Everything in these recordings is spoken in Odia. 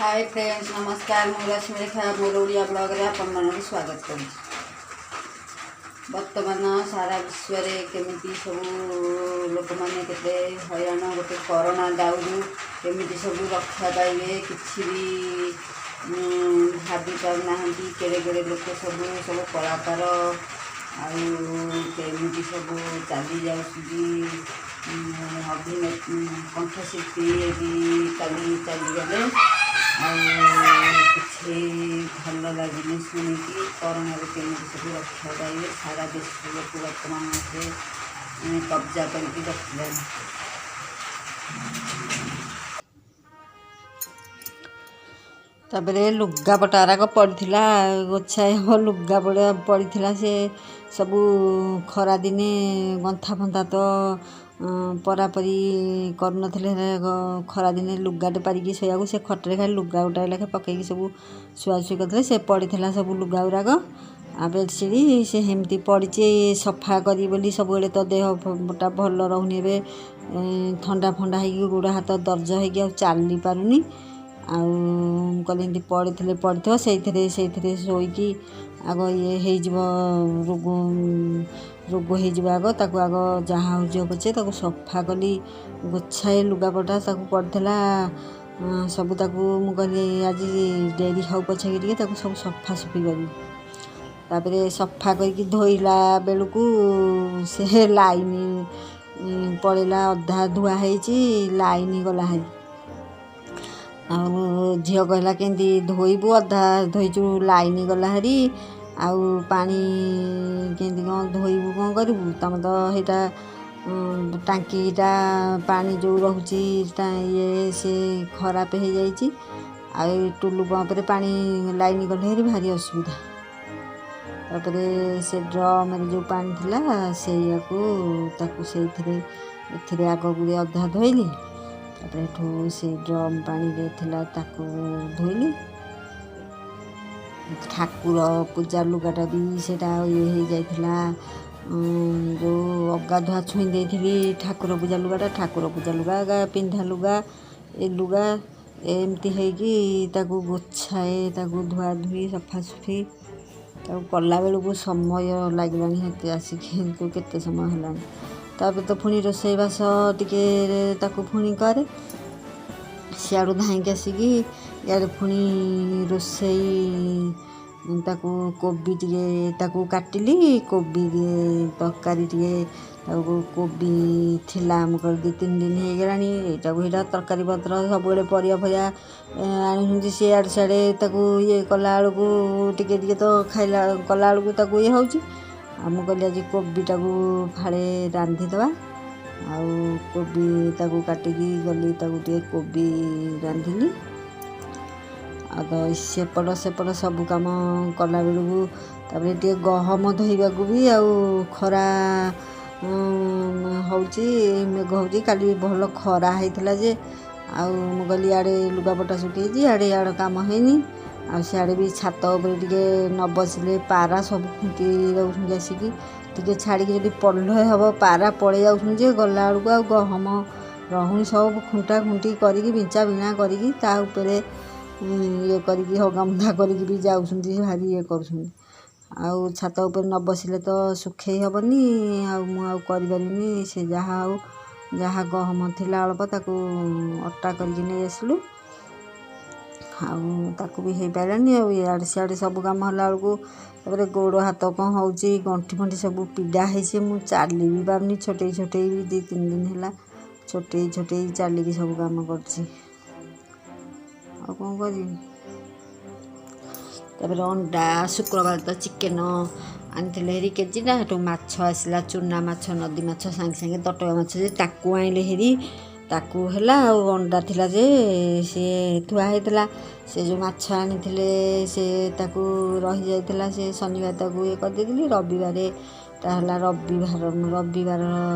ହାଏ ଫ୍ରେଣ୍ଡସ୍, ନମସ୍କାର। ମୁଁ ରଶ୍ମିରେଖା, ମୋର ଓଡ଼ିଆ ବ୍ଲଗ୍ରେ ଆପଣମାନଙ୍କୁ ସ୍ୱାଗତ କରୁଛି। ବର୍ତ୍ତମାନ ସାରା ବିଶ୍ୱରେ କେମିତି ସବୁ ଲୋକମାନେ କେତେ ହଇରାଣ, ଗୋଟେ କରୋନା ଦାଉରୁ କେମିତି ସବୁ ରକ୍ଷା ପାଇବେ କିଛି ବି ଭାବି ପାରୁନାହାନ୍ତି। କେଡ଼େ କେଡ଼େ ଲୋକ ସବୁ ସବୁ କଳାକାର ଆଉ କେମିତି ସବୁ ଚାଲି ଯାଉଛନ୍ତି। ଅଭିନୟ କଣ୍ଠଶିଳ୍ପୀ ବି କାଲି ଚାଲିଗଲେ। ଆଉ କିଛି ଭଲ ଲାଗୁନି ଶୁଣିକି। କରୋନାରୁ କେମିତି ସବୁ ରକ୍ଷା ପାଇବେ, ସାରା ବିଶ୍ୱକୁ ବର୍ତ୍ତମାନ ସେ କବ୍ଜା କରିକି ରଖିଲାଣି। ତାପରେ ଲୁଗାପଟା ଗୁରାକ ପଡ଼ିଥିଲା, ଗୋଛାଏ ହେବ ଲୁଗାପଟା ପଡ଼ିଥିଲା। ସେ ସବୁ ଖରାଦିନେ ଗନ୍ଥା ଫନ୍ଥା ତ ପରାପରି କରୁନଥିଲେ। ଖରାଦିନେ ଲୁଗାଟେ ପାରିକି ଶୋଇବାକୁ, ସେ ଖଟରେ ଖାଲି ଲୁଗା ଗୋଟାଏ ଲେଖା ପକେଇକି ସବୁ ଶୁଆଶୁଇ କରୁଥିଲେ। ସେ ପଡ଼ିଥିଲା ସବୁ ଲୁଗା ଗୁରାକ ଆଉ ବେଡ଼ସିଟ୍ ସେ ସେମିତି ପଡ଼ିଛି। ସଫା କରିବି ବୋଲି ସବୁବେଳେ ତ ଦେହଟା ଭଲ ରହୁନି। ଏବେ ଥଣ୍ଡା ଫଣ୍ଡା ହେଇକି ଗୋଡ଼ ହାତ ଦରଜ ହେଇକି ଆଉ ଚାଲି ପାରୁନି। ଆଉ ମୁଁ କହିଲି ଏମିତି ପଡ଼ିଥିଲେ ପଡ଼ିଥିବ, ସେଇଥିରେ ସେଇଥିରେ ଶୋଇକି ଆଗ ଇଏ ହେଇଯିବ, ରୋଗ ରୋଗ ହେଇଯିବ। ଆଗ ତାକୁ ଆଗ ଯାହା ହେଉଛି ପଛେ ତାକୁ ସଫା କଲି। ଗୋଛାଏ ଲୁଗାପଟା ତାକୁ ପଡ଼ିଥିଲା ସବୁ। ତାକୁ ମୁଁ କହିଲି ଆଜି ଡେରି ହଉ ପଛେ ଟିକେ ତାକୁ ସବୁ ସଫାସୁଫି କରିବି। ତାପରେ ସଫା କରିକି ଧୋଇଲା ବେଳକୁ ସେ ଲାଇନ୍ ପଳେଇଲା। ଅଧା ଧୁଆ ହେଇଛି, ଲାଇନ୍ ଗଲା ହେରି। ଆଉ ଝିଅ କହିଲା, କେମିତି ଧୋଇବୁ, ଅଧା ଧୋଇଛୁ, ଲାଇନ୍ ଗଲା ହେରି, ଆଉ ପାଣି କେମିତି କ'ଣ ଧୋଇବୁ, କ'ଣ କରିବୁ? ତମେ ତ ସେଇଟା ଟାଙ୍କିଟା ପାଣି ଯେଉଁ ରହୁଛି ଇଏ ସେ ଖରାପ ହେଇଯାଇଛି। ଆଉ ଏଇ ଟୁଲୁ ପମ୍ପରେ ପାଣି ଲାଇନ୍ ଗଲେ ହେରି ଭାରି ଅସୁବିଧା। ତାପରେ ସେ ଡ୍ରମ୍ରେ ଯେଉଁ ପାଣି ଥିଲା ସେଇଆକୁ ତାକୁ ସେଇଥିରେ ଏଥିରେ ଆଗ ଗୁଡ଼ିଏ ଅଧା ଧୋଇଲି। ତାପରେ ଏଠୁ ସେ ଡ୍ରମ୍ ପାଣିରେ ଥିଲା, ତାକୁ ଧୋଇଲି। ଠାକୁର ପୂଜା ଲୁଗାଟା ବି ସେଇଟା ଇଏ ହେଇଯାଇଥିଲା, ଯେଉଁ ଅଗାଧୁଆ ଛୁଇଁ ଦେଇଥିଲି ଠାକୁର ପୂଜା ଲୁଗାଟା। ଠାକୁର ପୂଜା ଲୁଗା, ପିନ୍ଧା ଲୁଗା, ଏ ଲୁଗା ଏମିତି ହେଇକି ତାକୁ ଗୋଛାଏ ତାକୁ ଧୁଆ ଧୁଇ ସଫାସୁଫି ତାକୁ କଲାବେଳକୁ ସମୟ ଲାଗିଲାଣି। ହେତେ ଆସିକି କେତେ ସମୟ ହେଲାଣି। ତାପରେ ତ ପୁଣି ରୋଷେଇବାସ ଟିକେ ତାକୁ ପୁଣି କରେ। ସିଆଡ଼ୁ ଧାଇଁକି ଆସିକି ଇଆଡ଼େ ପୁଣି ରୋଷେଇ। ତାକୁ କୋବି ଟିକେ ତାକୁ କାଟିଲି, କୋବି ତରକାରୀ ଟିକେ ତାକୁ। କୋବି ଥିଲା, ମୁଁ କହିଲି 2-3 ଦିନ ହେଇଗଲାଣି ଏଇଟାକୁ ସେଇଟା ତରକାରୀ ପତ୍ର ସବୁବେଳେ ପରିବା ଫରିବା ଆଣୁଛନ୍ତି। ସିଆଡ଼େ ସିଆଡ଼େ ତାକୁ ଇଏ କଲାବେଳକୁ ଟିକେ ଟିକେ ତ ଖାଇଲା କଲାବେଳକୁ ତାକୁ ଇଏ ହେଉଛି। ଆଉ ମୁଁ କହିଲି ଆଜି କୋବିଟାକୁ ଫାଳେ ରାନ୍ଧିଦେବା। ଆଉ କୋବି ତାକୁ କାଟିକି ଗଲି, ତାକୁ ଟିକେ କୋବି ରାନ୍ଧିଲି। ଆଉ ତ ସେପଟ ସେପଟ ସବୁ କାମ କଲାବେଳକୁ ତାପରେ ଟିକେ ଗହମ ଧୋଇବାକୁ ବି ଆଉ ଖରା ହେଉଛି, ମେଘ ହେଉଛି। କାଲି ଭଲ ଖରା ହେଇଥିଲା ଯେ, ଆଉ ମୁଁ କହିଲି ଇଆଡ଼େ ଲୁଗାପଟା ଶୁଖେଇଛି, ଇଆଡ଼େ ଇଆଡ଼େ କାମ ହେଇନି। ଆଉ ସିଆଡ଼େ ବି ଛାତ ଉପରେ ଟିକେ ନ ବସିଲେ ପାରା ସବୁ ଖୁଣ୍ଟି ଯାଉଛନ୍ତି ଆସିକି। ଟିକେ ଛାଡ଼ିକି ଯଦି ପଲ୍ହ ହେବ ପାରା ପଳେଇ ଯାଉଛନ୍ତି ଯେ, ଗଲାବେଳକୁ ଆଉ ଗହମ ରହୁନି। ସବୁ ଖୁଣ୍ଟା ଖୁଣ୍ଟି କରିକି ବିଞ୍ଚା ବିଣା କରିକି ତା ଉପରେ ଇଏ କରିକି ହଗାମୁତା କରିକି ବି ଯାଉଛନ୍ତି, ଭାରି ଇଏ କରୁଛନ୍ତି। ଆଉ ଛାତ ଉପରେ ନ ବସିଲେ ତ ଶୁଖେଇ ହେବନି। ଆଉ ମୁଁ ଆଉ କରିପାରିବିନି। ସେ ଯାହା ହଉ ଯାହା ଗହମ ଥିଲା ଅଳ୍ପ ତାକୁ ଅଟା କରିକି ନେଇ ଆସିଲୁ। ଆଉ ତାକୁ ବି ହେଇପାରିଲାନି। ଆଉ ଇଆଡ଼େ ସିଆଡ଼େ ସବୁ କାମ ହେଲା ବେଳକୁ ତାପରେ ଗୋଡ଼ ହାତ କ'ଣ ହେଉଛି, ଗଣ୍ଠି ଫଣ୍ଠି ସବୁ ପୀଡ଼ା ହେଇଛି। ମୁଁ ଚାଲି ବି ପାରୁନି। ଛୋଟେଇ ଛୋଟେଇ ବି 2-3 ଦିନ ହେଲା ଛୋଟେଇ ଛୋଟେଇ ଚାଲିକି ସବୁ କାମ କରୁଛି। ଆଉ କ'ଣ କରିବି? ତାପରେ ଅଣ୍ଡା, ଶୁକ୍ରବାର ତ ଚିକେନ ଆଣିଥିଲେ ହେରି କେଜିଟା। ସେଠୁ ମାଛ ଆସିଲା, ଚୁନା ମାଛ, ନଦୀ ମାଛ, ସାଙ୍ଗେ ସାଙ୍ଗେ ତଟକା ମାଛ ଯେ ତାକୁ ଆଣିଲେ ହେରି, ତାକୁ ହେଲା। ଆଉ ଅଣ୍ଡା ଥିଲା ଯେ ସିଏ ଥୁଆ ହେଇଥିଲା। ସେ ଯେଉଁ ମାଛ ଆଣିଥିଲେ ସେ ତାକୁ ରହିଯାଇଥିଲା। ସେ ଶନିବାର ତାକୁ ଇଏ କରିଦେଇଥିଲି। ରବିବାରେ ତା ହେଲା ରବିବାର, ରବିବାର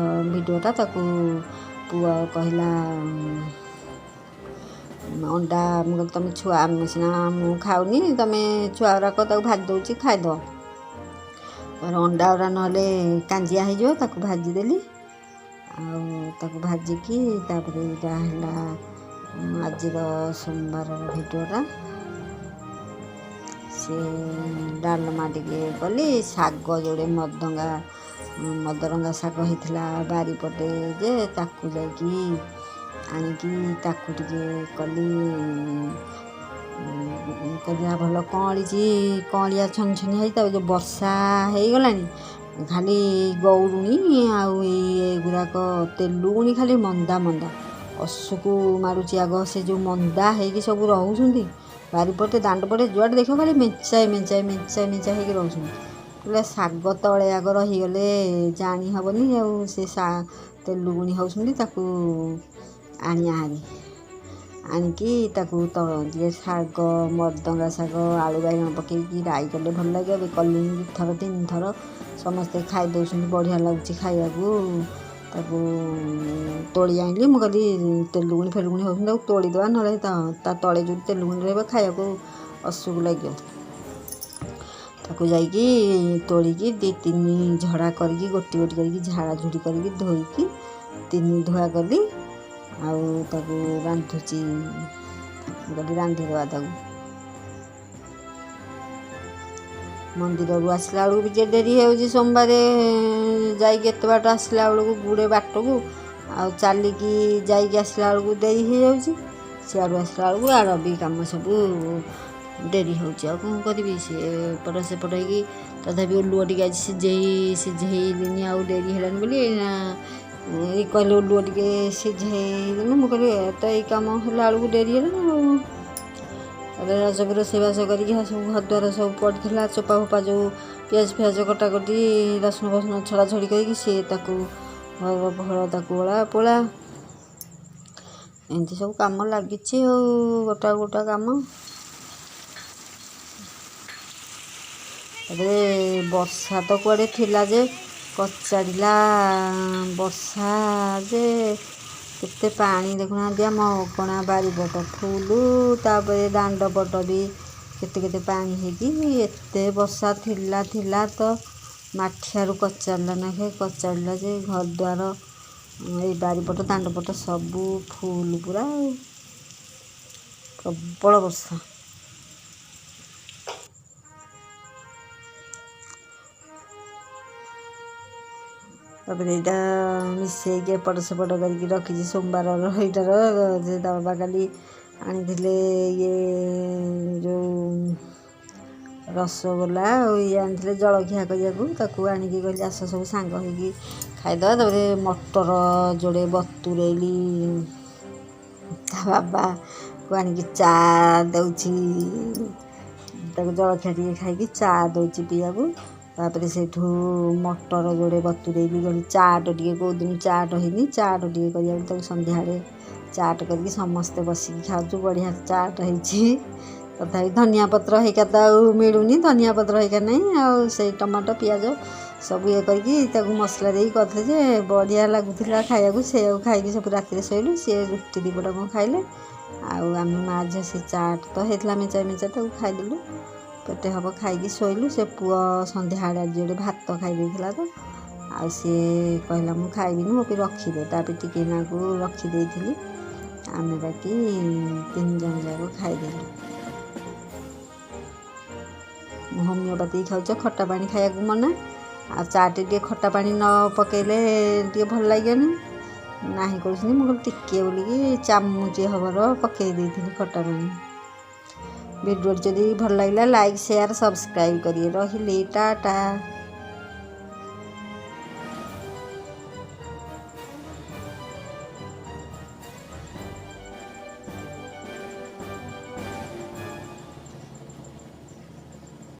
ଭିଡ଼ିଓଟା। ତାକୁ ପୁଅ କହିଲା ଅଣ୍ଡା। ମୁଁ କହିଲି ତମେ ଛୁଆ, ଆମେ ସିନା ମୁଁ ଖାଉନି, ତମେ ଛୁଆ ଗୁରାକ ତାକୁ ଭାଜି ଦେଉଛି, ଖାଇଦେବ। ତାପରେ ଅଣ୍ଡା ଗୁରା ନହେଲେ କାଞ୍ଜିଆ ହେଇଯିବ, ତାକୁ ଭାଜିଦେଲି। ଆଉ ତାକୁ ଭାଜିକି ତାପରେ ଏଇଟା ହେଲା ଆଜିର ସୋମବାରର ଭିଡ଼ିଓଟା। ସେ ଡାଲମା ଟିକେ କଲି, ଶାଗ ଯୋଡ଼େ ମଦରଙ୍ଗା ଶାଗ ହେଇଥିଲା ବାରିପଟେ ଯେ, ତାକୁ ଯାଇକି ଆଣିକି ତାକୁ ଟିକେ କଲି। କରିବା ଭଲ କଅଁଳିଛି, କଅଁଳିଆ ଛନଛନିଆ ହେଇ। ତାପରେ ଯେଉଁ ବର୍ଷା ହେଇଗଲାଣି, ଖାଲି ଗଉଡ଼ୁଣି ଆଉ ଏଗୁଡ଼ାକ ତେଲୁଗୁଣି ଖାଲି ମନ୍ଦା ମନ୍ଦା ଅସୁକୁ ମାରୁଛି ଆଗ। ସେ ଯେଉଁ ମନ୍ଦା ହେଇକି ସବୁ ରହୁଛନ୍ତି ବାରିପଟେ, ଦାଣ୍ଡ ପଟେ, ଯୁଆଡ଼େ ଦେଖିବ ଖାଲି ମେଞ୍ଚାଏ ମେଞ୍ଚାଏ ମେଞ୍ଚାଏ ମେଞ୍ଚାଏ ହେଇକି ରହୁଛନ୍ତି। କହିଲେ ଶାଗ ତଳେ ଆଗ ରହିଗଲେ ଜାଣି ହେବନି, ଆଉ ସେ ତେଲୁଗୁଣି ହେଉଛନ୍ତି। ତାକୁ ଆଣିଆ ହାରି, ଆଣିକି ତାକୁ ଟିକେ ଶାଗ ମରଦଙ୍ଗା ଶାଗ ଆଳୁ ବାଇଗଣ ପକେଇକି ରାଇ କଲେ ଭଲ ଲାଗିବ। ଏବେ କଲିଣି 2 ଥର 3 ଥର, ସମସ୍ତେ ଖାଇ ଦେଉଛନ୍ତି, ବଢ଼ିଆ ଲାଗୁଛି ଖାଇବାକୁ। ତାକୁ ତୋଳି ଆଣିଲି। ମୁଁ କହିଲି ତେଲୁଗୁଣି ଫେଲୁଗୁଣି ହେଉଛନ୍ତି, ତାକୁ ତୋଳିଦେବା, ନହେଲେ ତା ତଳେ ଯେଉଁଠି ତେଲୁଗୁଣି ରହିବ ଖାଇବାକୁ ଅସୁକୁ ଲାଗିବ। ତାକୁ ଯାଇକି ତୋଳିକି 2-3 ଝଡ଼ା କରିକି, ଗୋଟି ଗୋଟି କରିକି ଝାଡ଼ାଝୁଡ଼ି କରିକି ଧୋଇକି 3 ଧୁଆ କଲି, ଆଉ ତାକୁ ରାନ୍ଧୁଛି। ମୁଁ କହିଲି ରାନ୍ଧିଦେବା ତାକୁ। ମନ୍ଦିରରୁ ଆସିଲା ବେଳକୁ ବି ଟିକେ ଡେରି ହେଉଛି। ସୋମବାର ଯାଇକି ଏତେ ବାଟ ଆସିଲା ବେଳକୁ, ଗୁଡ଼େ ବାଟକୁ ଆଉ ଚାଲିକି ଯାଇକି ଆସିଲା ବେଳକୁ ଡେରି ହେଇଯାଉଛି। ସିଆଡ଼ୁ ଆସିଲା ବେଳକୁ ଆର ବି କାମ ସବୁ ଡେରି ହେଉଛି, ଆଉ କ'ଣ କରିବି? ସେ ଏପଟ ସେପଟ ହେଇକି ତଥାପି ଓଲୁଅ ଟିକେ ଆଜି ସିଝେଇଲିନି, ଆଉ ଡେରି ହେଲାନି ବୋଲି ଏଇନା ଏଇ କହିଲେ ଓଲୁଅ ଟିକେ ସିଝେଇଦେଲୁ। ମୁଁ କହିଲି ତ ଏଇ କାମ ହେଲା ବେଳକୁ ଡେରି ହେଲାଣି। ଆଉ ତାପରେ ସବୁ ରୋଷେଇବାସ କରିକି ସବୁ ଘରଦ୍ୱାର ସବୁ ପଡ଼ିଥିଲା, ଚୋପା ଫୋପା, ଯେଉଁ ପିଆଜ ଫିଆଜ କଟାକଟି, ରସୁଣ ଫସୁଣ ଛଡ଼ାଛଡ଼ି କରିକି ସିଏ ତାକୁ ଘର ଫର ତାକୁ ଓଳା ପୋଳା, ଏମିତି ସବୁ କାମ ଲାଗିଛି ଆଉ ଗୋଟା ଗୋଟା କାମ। ତାପରେ ବର୍ଷା ତ କୁଆଡ଼େ ଥିଲା ଯେ କଚାଡ଼ିଲା ବର୍ଷା ଯେ କେତେ ପାଣି ଦେଖୁନାହାନ୍ତି, ଆମ ଅଗଣା ବାରିପଟ ଫୁଲୁ, ତାପରେ ଦାଣ୍ଡ ପଟ ବି କେତେ କେତେ ପାଣି ହେଇକି। ଏତେ ବର୍ଷା ଥିଲା ଥିଲା ତ ମାଠିଆରୁ କଚାଡ଼ିଲା ନାଖେ କଚାଡ଼ିଲା ଯେ ଘରଦ୍ୱାର, ଏଇ ବାରିପଟ ଦାଣ୍ଡ ପଟ ସବୁ ଫୁଲ ପୁରା, ଆଉ ପ୍ରବଳ ବର୍ଷା। ତାପରେ ଏଇଟା ମିଶେଇକି ଏପଟ ସେପଟ କରିକି ରଖିଛି ସୋମବାରର ଏଇଟାର। ଯେ ତା ବାବା କାଲି ଆଣିଥିଲେ ଇଏ ଯେଉଁ ରସଗୋଲା ଆଉ ଇଏ ଆଣିଥିଲେ ଜଳଖିଆ କରିବାକୁ। ତାକୁ ଆଣିକି କହିଲି ଆସ ସବୁ ସାଙ୍ଗ ହେଇକି ଖାଇଦେବା। ତାପରେ ମଟର ଯୋଡ଼େ ବତୁରେଇଲି, ତା ବାବାକୁ ଆଣିକି ଚା ଦେଉଛି, ତାକୁ ଜଳଖିଆ ଟିକେ ଖାଇକି ଚା ଦେଉଛି ପିଇବାକୁ। ତାପରେ ସେଇଠୁ ମଟର ଯୋଡ଼େ ବତୁରେଇଲି, କହିଲି ଚାଟ ଟିକେ, କେଉଁଦିନ ଚାଟ ହେଇନି, ଚାଟ ଟିକେ କରିବାକୁ। ତାକୁ ସନ୍ଧ୍ୟାବେଳେ ଚାଟ କରିକି ସମସ୍ତେ ବସିକି ଖାଉଛୁ। ବଢ଼ିଆ ଚାଟ ହେଇଛି। ତଥାପି ଧନିଆ ପତ୍ର ହେଇକା ତ ଆଉ ମିଳୁନି, ଧନିଆ ପତ୍ର ହେଇକା ନାହିଁ, ଆଉ ସେଇ ଟମାଟୋ ପିଆଜ ସବୁ ଇଏ କରିକି ତାକୁ ମସଲା ଦେଇକି କରିଥିଲି ଯେ ବଢ଼ିଆ ଲାଗୁଥିଲା ଖାଇବାକୁ। ସେଇଆକୁ ଖାଇକି ସବୁ ରାତିରେ ଶୋଇଲୁ। ସିଏ ରୁଟି 2 ପଟ କ'ଣ ଖାଇଲେ, ଆଉ ଆମେ ମା ଝିଅ ସେ ଚାଟ୍ ତ ହେଇଥିଲା ମେଞ୍ଚାଏ ମେଞ୍ଚାଏ, ତାକୁ ଖାଇଦେଲୁ, ପେଟେ ହବ ଖାଇକି ଶୋଇଲୁ। ସେ ପୁଅ ସନ୍ଧ୍ୟାବେଳେ ଆଜି ଗୋଟେ ଭାତ ଖାଇ ଦେଇଥିଲା ତ, ଆଉ ସିଏ କହିଲା ମୁଁ ଖାଇବିନି, ମୋ ପାଇଁ ରଖିଦେ। ତା ପାଇଁ ଟିକେ ନାକୁ ରଖିଦେଇଥିଲି, ଆମେ ବାକି 3 ଜଣ ଯାକ ଖାଇଦେଲୁ। ମୁଁ ହୋମିଓପାଥି ଖାଉଛ, ଖଟା ପାଣି ଖାଇବାକୁ ମନା, ଆଉ ଚାଟ୍ ଟିକେ ଖଟା ପାଣି ନ ପକେଇଲେ ଟିକେ ଭଲ ଲାଗିବନି, ନାହିଁ କରୁଛନ୍ତି। ମୁଁ କହିଲି ଟିକିଏ ବୋଲିକି ଚାମୁଚି ହବର ପକେଇ ଦେଇଥିଲି ଖଟା ପାଣି। ଭିଡ଼ିଓଟି ଯଦି ଭଲ ଲାଗିଲା, ଲାଇକ୍, ସେୟାର, ସବସ୍କ୍ରାଇବ୍ କରିବେ। ରହିଲି, ଟାଟା।